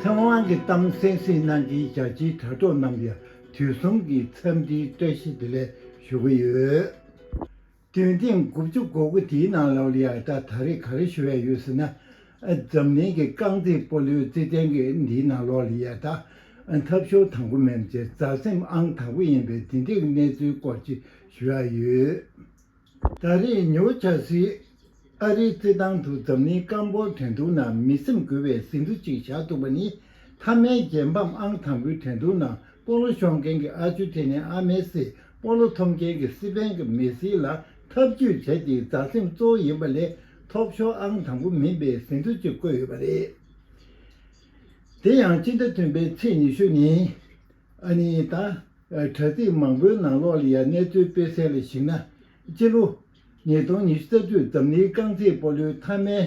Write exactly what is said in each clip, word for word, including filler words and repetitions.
ཚེ་དབང་གི་གཏམ་གསན་གཟིགས་གནང་མཁན་རྒྱ་ཆེའི་དྲ་གྲོགས་རྣམས་ལ་དུས་གསུམ་གྱི་འཚམས་འདྲིའི་བཀྲ་ཤིས་བདེ་ལེགས་ཞུ་གི་ཡོད། བདུན་ཐེངས་དགུ་བཅུ་གོ་དགུ་དེའི་ནང་ལོགས་ལ་ཡ་ད་ད་རེས་ག་རེ་ཞུ་ཡ་ཡོད་ཟེར་ན། འཛམ་གླིང་གི་རྐང་རྩེད་སྤོ་ལོའི་རྩེད་འགྲན་གྱི་འདིའི་ནང་ལོགས་ལ་ཡ་ད་ཐབ་ཤོར་དང་པོ་མིན་པ་བྱས་མཛའ་སེམས་ཨང་དང་པོ་ཡིན་པའི་འདི་འདྲའི་གནས་ཚུལ་སྐོར་ཅིག་ཞུ་ཡ་ཡོད། ད་རེས་ཉེའུ་ཆ་སིའི་ཨ་རིའི་རྩེད་ཐང་དུ་འཛམ་གླིང་རྐང་སྤོལ་འགྲན་བསྡུར་ནང་མི་སེམས་འགུལ་བའི་ཟིང་འཁྲུག་ཅིག་བཞག་ཐུབ་པ་ནི། མཐའ་མའི་རྒྱལ་འབངས་ཨང་དང་པོའི་འགྲན་བསྡུར་ནང་སྤོ་ལོ་ཤོར་མཁན་གྱི་ཨར་ཅུན་ཏི་ནའི་ཨ་མའི་སྲས་སྤོ་ལོ་འཐོམ་མཁན་གྱི་སི་པན་གྱི་མེ་སི་ལ་ཐབས་ཇུས་བྱས་ཏེ་མཛའ་སེམས་གཙོ་བོ་ཡིན་པ་ལས་ཐོབ་ཤོར་ཨང་དང་པོ་མིན་པའི་ཟིང་འཁྲུག་ཅིག་བཀོད་ཡོད་པ་རེད། དེ་ཡང་སྤྱི་ཟླ་བདུན་པའི་ཚེས་ཉི་ཤུ་ཉིན། ཨ་ནི་ད། དྲ་ཚིགས་མང་པོའི་ནང་ལོགས་ལ་ཡང་གནས་ཚུལ་སྤེལ་གསལ་ལ་གཞིགས་ན། སྤྱི་ལོ། ཉིས་སྟོང་ཉི་ཤུ་རྩ་དྲུག་འཛམ་གླིང་རྐང་རྩེད་སྤོ་ལོའི་མཐའ་མའི་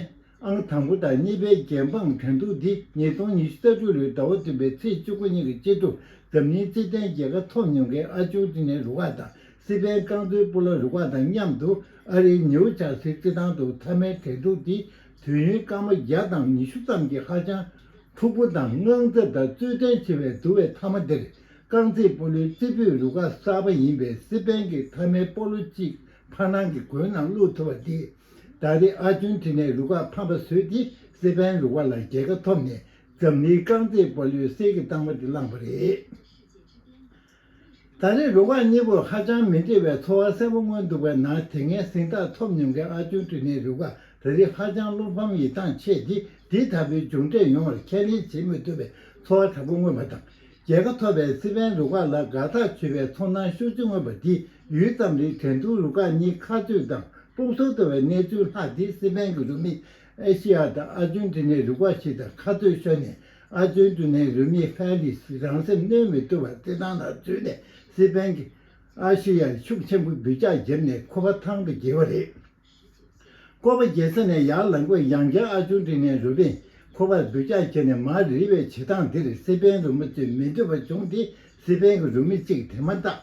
ཨང་དང་པོ་དང་གཉིས་པའི་རྒྱལ་འབངས་འགྲན་བསྡུར་འདི་ཉིས་སྟོང་ཉི་ཤུ་རྩ་དྲུག་ལོའི་ཟླ་བ་བདུན་པའི་ཚེས་བཅུ་དགུ་ཉིན་གྱི་སྤྱི་སྒྲུབ་འཛམ་གླིང་རྩེད་འགྲན་རྒྱལ་ཁ་ཐོབ་མྱོང་མཁན་ཨར་ཅུན་ཏི་ནའི་རུ་ཁག་དང་སི་པན་རྐང་རྩེད་སྤོ་ལོ་རུ་ཁག་དང་མཉམ་དུ་ཨ་རིའི་ནེའུ་ཇར་སིའི་རྩེད་ཐང་དུ་མཐའ་མའི་འགྲན་བསྡུར་འདི་དུས་ཡུན་སྐར་མ་བརྒྱ་དང་ཉི་ཤུ་ཙམ་གྱི་ཧ་ཅང་འཁྲུག་པོ་དང་དངངས་འཚབ་དང་རྩོད་ལྡན་ཆེ་བའི་བསྡུར་བའི་མཐའ་མ་འདིར། རྐང་རྩེད་སྤོ་ལོའི་རྩེ་ཕུད་རུ་ཁག་གསར་པ་ཡིན་པའི་སི་པན་གྱི་མཐའ་མའི་སྤོ་ལོ་གཅིག་ཕར་ནང་གི་མགོའི་ནང་བླུགས་ཐུབ་པ་འདིས། ད་རེས་ཨར་ཅུན་ཏི་ནའི་རུ་ཁག་ཕམ་པ་བཟོས་ཏེ་སི་པན་རུ་ཁག་ལ་རྒྱལ་ཁ་ཐོབ་ནས་འཛམ་གླིང་རྐང་རྩེད་སྤོ་ལོའི་གསེར་གྱི་རྟགས་མ་དེ་བླངས་པ་རེད། ད་རེས་རུ་ཁག་གཉིས་པོར་ཧ་ཅང་མི་འདྲ་བའི་ཚོར་བ་གསལ་པོ་མངོན་འདུག་པ་ན། དེ་སྔའི་གཟེངས་རྟགས་ཐོབ་མྱོང་མཁན་ཨར་ཅུན་ཏི་ནའི་རུ་ཁག་ད་རེས་ཧ་ཅང་བློ་ཕམ་ཡིད་ཐང་ཆད་དེ། འདི་ལྟ་བུའི་མཇུག་འབྲས་ཡོང་བར་ཁས་ལེན་བྱེད་མི་ཐུབ་པའི་ཚོར་བ་དྲག་པོ་མངོན་པ་དང་། རྒྱལ་ཁ་ཐོབ་པའི་སི་པན་རུ་ཁག་ལ་དགའ་ཐག་ཆོད་པའི་ཚོར་སྣང་ཤུགས་ཆེ་མངོན་པ་འདིས་ཡུད་ཙམ་རིང་འགྲན་བསྡུར་རུ་ཁག་གཉིས་ཁ་རྩོད་དང་དཔུང་གསོ་ཐུབ་པའི་གནས་ཚུལ་ལྷག་སྟེ། སི་པན་གྱི་རུ་མིས་ཨེ་ཤི་ཡ་དང་ཨར་ཅུན་ཏི་ནའི་རུ་ཁག་ཞིག་དང་ཁ་རྩོད་ཤོར་ནས། ཨར་ཅུན་ཏི་ནའི་རུ་མི་ཧྥེ་ལིས་རང་སེམས་གནོན་མི་ཐུབ་པར་རྩེད་ཐང་ནང་འཛུལ་ནས། སི་པན་གྱི་ཨ་ཤི་ཡར་ཤུགས་ཆེན་པོས་སྦུད་ལྕག་བརྒྱབ་ནས་ཁོ་པ་ཐང་དུ་འགྱེལ་བ་རེད། ཁོ་པ་འགྱེལ་ས་ནས་ཡར་ལངས་སྐབས་ཡང་བསྐྱར་ཨར་ཅུན་ཏི་ནའི་རུ་མིས་ཁོ་པར་སྦུད་ལྕག་བརྒྱབ་ནས་མར་རིལ་བའི་བྱེད་སྟངས་འདིར་སི་པན་རུ་མི་ཚོས་མི་འདོད་པ་བྱུང་སྟེ། སི་པན་གྱི་རུ་མི་གཅིག་དེ་མ་ཐག་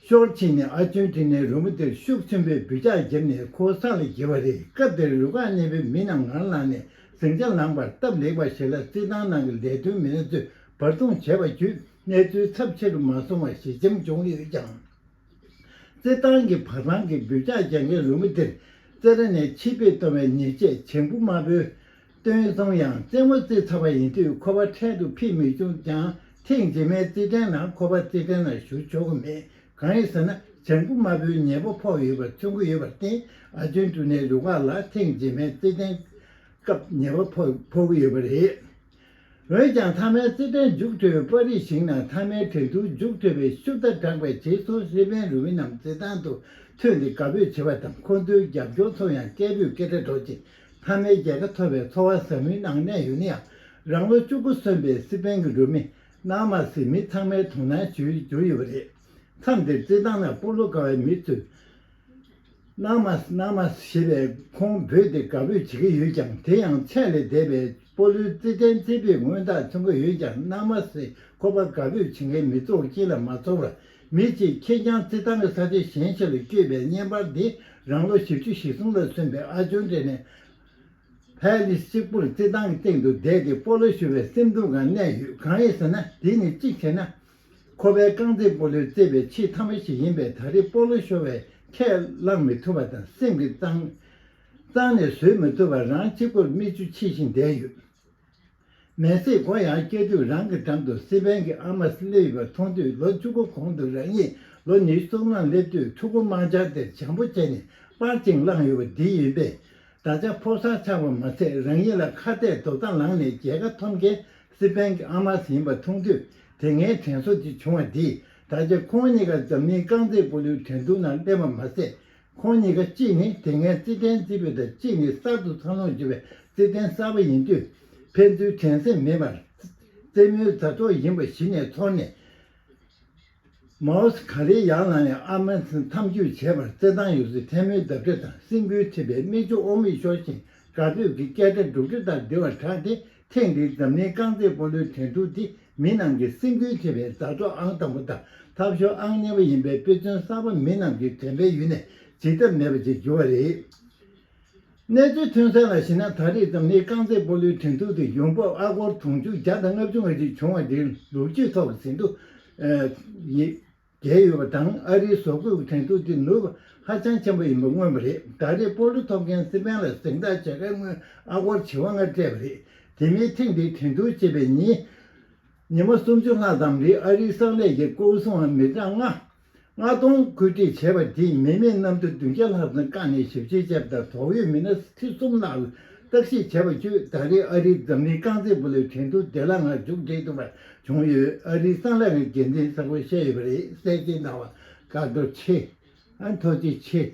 ཤོར་ཕྱིན་ནས་ཨར་ཅུན་ཏི་ནའི་རུ་མི་དེར་ཤུགས་ཆེན་པོས་སྦུད་ལྕག་བརྒྱབ་ནས་ཁོ་ས་ལ་འགྱེལ་བ་རེད། སྐབས་དེར་རུ་ཁག་གཉིས་པོའི་མི་རྣམས་ངར་ལངས་ནས་ཟིང་ཆ་ལངས་པར་སྟབས་ལེགས་པ་ཞིག་ལ་རྩེད་ཐང་ནང་གི་ལས་དོན་མི་སྣ་ཚོས་བར་འདུམ་བྱས་པ་བརྒྱུད་གནས་ཚུལ་ཚབས་ཆེ་རུ་མ་སོང་བར་ཞི་འཇམ་བྱུང་ཡོད་ཀྱང་། རྩེད་ཐང་གི་བར་ཐང་གི་སྦུད་ལྕག་རྒྱག་མཁན་རུ་མི་དེར་རྩེད་ར་ནས་ཕྱིར་ཕེབས་གཏོང་བའི་ཉེས་ཆད་བྱང་བུ་དམར་པོའི་སྟོན་སོང་ཡང་། རྩེད་མོ་རྩེ་ཚར་བ་ཡིན་དུས་ཁོ་པ་འཕྲལ་དུ་ཕེབས་མི་བྱུང་ཀྱང་། ཐེངས་རྗེས་མའི་རྩེད་འགྲན་ནང་ཁོ་པ་རྩེད་འགྲན་ནང་ཞུགས་ཆོག་གི་མེད། གང་ཡིན་ཟེར་ན། བྱང་བུ་དམར་པོའི་ཉེས་པ་ཕོག་ཡོད་པ་མཚོན་གྱི་ཡོད་པར་བརྟེན། ཨར་ཅུན་ཏི་ནའི་རུ་ཁག་ལ་ཐེངས་རྗེས་མའི་རྩེད་འགྲན་སྐབས་ཉེས་པ་ཕོག་ཕོག་གི་ཡོད་པ་རེད། འོན་ཀྱང་། མཐའ་མའི་རྩེད་འགྲན་མཇུག་གྲོལ་བའི་པར་རིས་ཤིག་ནང་མཐའ་མའི་འགྲན་བསྡུར་མཇུག་གྲོལ་བའི་ཤུལ་ཟླ་གྲགས་པའི་རྗེས་སུ་སི་པན་རུ་མི་རྣམས་རྩེད་ཐང་དུ་ཐོན་ཏེ་དགའ་འབོད་བྱེད་པ་དང་། ཁོ་ཚོའི་རྒྱབ་སྐྱོར་ཚོར་ཡང་སྐད་འབོད་སྐད་སྒྲ་སྒྲོག་ཅིང་། མཐའ་མའི་རྒྱལ་ཁ་ཐོབ་པའི་ཚོར་བ་ཟབ་མོའི་ནང་གནས་ཡོད་ན་ཡང་། རང་ལོ་བཅུ་དགུ་སོན་པའི་སི་པན་གྱི་རུ་མི་ནཱ་མཱ་སི་མི་ཚང་མའི་དོ་སྣང་བྱེད་རྒྱུ་ཡོད་པ་རེད། མཚམས་དེར་རྩེད་ཐང་ནང་སྤོ་ལོ་དགའ་བའི་མི་ཚོས། ནཱ་མཱ་སི་ནཱ་མཱ་སི་ཞེས་པའི་ཁོང་འབོད་དེ་དགའ་འབོད་བྱེད་ཀྱི་ཡོད་ཀྱང་། དེ་ཡང་ཚད་ལས་འདས་པའི་སྤོ་ལོའི་རྩེད་འགྲན་རྩེ་ཕུད་མངོན་རྟགས་མཚོན་གྱི་ཡོད་ཀྱང་། ནཱ་མཱ་སི་ཁོ་པ་དགའ་འབོད་བྱེད་མཁན་མི་ཚོགས་དཀྱིལ་ལ་མ་ཚོར་བར། མི་གཅིག་ཁེར་རྐྱང་རྩེད་ཐང་གི་ས་ཆ་གཞན་ཞིག་ལ་བསྐྱོད་པའི་བརྙན་པར་འདི་རང་ལོ་བཞི་བཅུ་ཞེ་གསུམ་ལ་སོན་པའི་ཨར་ཅུན་ཏི་ནའི་ཕེ་ལིས་གཅིག་པུར་རྩེད་ཐང་གི་སྟེང་དུ་བསྡད་དེ་སྤོ་ལོ་ཞུ་བའི་སེམས་སྡུག་ངང་གནས་ཡོད། གང་ཡིན་ཟེར་ན། དེ་ནི་གཅིག་བྱས་ན། ཁོ་པའི་རྐང་རྩེད་སྤོ་ལོའི་རྩེད་པའི་ཆེས་མཐའ་མ་ཞིག་ཡིན་པས། ད་རེས་སྤོ་ལོ་ཤོར་བས་ཁས་བླངས་མི་ཐུབ་པ་དང་། སེམས་ཀྱི་གཙང་གཙང་ནས་བཟོད་མི་ཐུབ་པར་རང་གཅིག་པུར་མིག་ཆུ་འཁྱིལ་བཞིན་བསྡད་ཡོད། མེ་སྲེག་སྒོ་ཡར་བཀྱག་དུས་རང་གི་འགྲམ་དུ་སི་པན་གྱི་ཨ་མ་སླེབས་ཡོད་པ་མཐོང་དུས། ལོ་བཅུ་དགུ་གོང་དུ་རང་ཉིད་ལོ་ཉི་ཤུ་རྩ་ལྔར་སླེབས་དུས་ཕྲུ་གུ་དམར་འབྱར་དེར་བྱམས་པོ་བྱས་ནས་པར་ཅིག་བླངས་ཡོད་པ་འདི་ཡིན་པས། ད་ཆ་ཕོ་གསར་ཆགས་པ་མ་ཟད། རང་ཉིད་ལ་ཁ་གཏད་རྡོག་རྩ་ལངས་ནས་རྒྱལ་ཁ་ཐོབ་མཁན་སི་པན་གྱི་ཨ་མ་ཡིན་པ་མཐོང་དུས། དེ་སྔའི་དྲན་གསོ་དེ་བྱུང་བ་འདིས། ད་ཆ་ཁོང་གཉིས་ཀ་འཛམ་གླིང་རྐང་རྩེད་སྤོ་ལོའི་འགྲན་བསྡུར་ནང་སླེབས་པ་མ་ཟད། ཁོང་གཉིས་ཀ་གཅིག་ནི་དེ་སྔའི་རྩེད་འགྲན་རྩེ་ཕུད་དང་། གཅིག་ནི་གསར་དུ་འཚར་ལོངས་བྱུང་བའི་རྩེད་འགྲན་གསར་པ་ཡིན་དུས། ཕན་ཚུན་དྲན་སེམས་མེད་པར་རྩེད་མོའི་མཛའ་གྲོགས་ཡིན་པ་གཞི་ནས་ཚོར་ནས། མའོ་སི་ག་ལེར་ཡར་ལངས་ནས་ཨ་མ་ཚོས་མཐའ་མཇུག་བྱས་པར། རྩེད་ཐང་ཡོངས་སུ་ཐལ་མོའི་འདབ་བྲལ་དང་། སེམས་འགུལ་ཐེབས་པའི་མིག་ཆུ་འོ་མས་ཤོར་ཞིང་། དགའ་འབོད་ཀྱི་སྐད་སྒྲ་འབྲུག་སྒྲ་ལྟར་ལྡིར་བ་གྲགས་ཏེ། ཐེངས་འདིའི་འཛམ་གླིང་རྐང་རྩེད་སྤོ་ལོའི་འགྲན་བསྡུར་འདི་མི་རྣམས་ཀྱི་སེམས་འགུལ་ཐེབས་པའི་མཛའ་གྲོགས་ཨང་དང་པོ་དང་། ཐབས་ཤོར་ཨང་གཉིས་པ་ཡིན་པའི་དཔེ་མཚོན་གསར་པ་མི་རྣམས་ཀྱི་དྲན་པའི་ཡུལ་ནས་བརྗེད་ཐབས་མེད་པ་ཞིག་གྱུར་བ་རེད། གནས་ཚུལ་ཐོན་གསལ་ལ་གཞིགས་ན། ད་རེས་འཛམ་གླིང་རྐང་རྩེད་སྤོ་ལོའི་འགྲན་བསྡུར་དེ་ཡོང་འབབ་ཨ་སྒོར་དུང་ཕྱུར་བརྒྱ་དང་ལྔ་བཅུ་ང་གཅིག་བྱུང་བ་དེ་ལོ་རྒྱུས་ཐོག་གི་ཟིན་ཐོ་ཡི་བརྒལ་ཡོད་པ་དང་། ཨ་རིའི་བཟོ་བཀོད་ཀྱི་འགྲན་བསྡུར་དེ་ནུས་པ་ཧ་ཅང་ཆེན་པོ་ཡིན་པ་མངོན་པ་རེད། ད་རེས་སྤོ་ལོ་ཐོབ་མཁན་སི་པན་ལ་གཟེངས་རྟགས་བྱེད་མཁན་དངུལ་ཨ་སྒོར་བྱེ་བ་ལྔ་སྤྲད་པ་རེད། དེ་མིན་ཐེངས་འདིའི་འགྲན་བསྡུར་བྱས་པའི་ཉིན། ཉི་མ་སུམ་ཅུ་ལྷག་ཙམ་རིང་ཨ་རིའི་གསང་ལས་ཀྱི་སྐོར་སྲུང་བ་མི་གྲངས་ལྔ། ལྔ་སྟོང་བཀོད་སྒྲིག་བྱས་པ་དེས་མི་མེད་གནམ་གྲུ་བདུན་བརྒྱ་ལྷག་ཙམ་བཀག་ནས་ཞིབ་དཔྱད་བྱས་པ་དང་། དོགས་ཡོད་མི་སྣ་ཁྲི་གསུམ་ལྷག་ལ་བརྟག་ཞིབ་བྱས་པ་བརྒྱུད། ད་རེས་ཨ་རིའི་འཛམ་གླིང་རྐང་རྩེད་སྤོ་ལོའི་འགྲན་བསྡུར་བདེ་བླག་ངང་མཇུག་སྒྲིལ་ཐུབ་པ་བྱུང་ཡོད། ཨ་རིའི་གསང་ལས་ཀྱི་འགན་འཛིན་གསར་པས་བཤད་ཡོད་པ་རེད། གསལ་བཤད་གནང་བ་བཀའ་དྲིན་ཆེ། ཨ་ཐུགས་རྗེ་ཆེ།